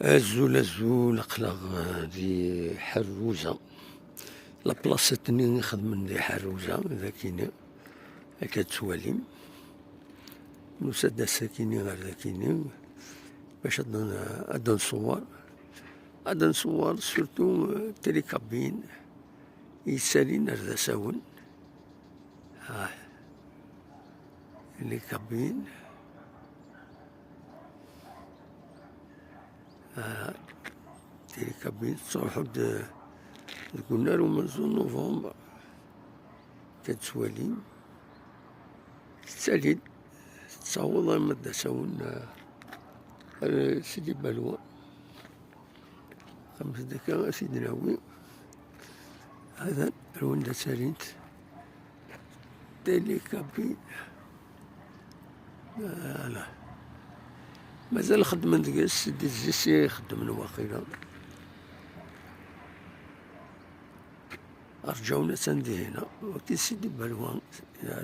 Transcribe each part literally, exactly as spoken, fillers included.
Azul, azul, aql-aɣ, eh, di Ḥerruza. La place-nni i xedmen di Ḥerruza, d akini, akka tettwalim. Nusa-d ass-akini ɣer dakini, bac ad n-, ad nṣewwer. Ad nṣewwer surtout, eh, télécabine yettalin ar d asawen. Ah, les cabines. Ah, les cabines tettruḥu-d deg unnar umenzu n novembre. Akka tettwalim. Tettali-d, tettaweḍ arma d asawen, ah, ar Sidi Balwa. Xemt daka a t-id-nawi. Hada ar wanda ttalint. Télécabine. Voilà. Mazal xeddmen deg-s, d zis i xeddmen waqila. Rǧawen attan dihina. Waki Sidi Balwa,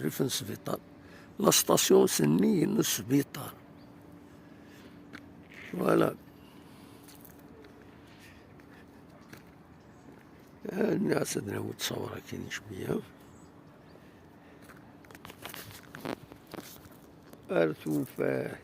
rrif n sbiṭar. La station sennig n sbiṭar. Voilà. Nniɣ-as ad nawi ttṣawṛ akin cwiya. Ar tufat.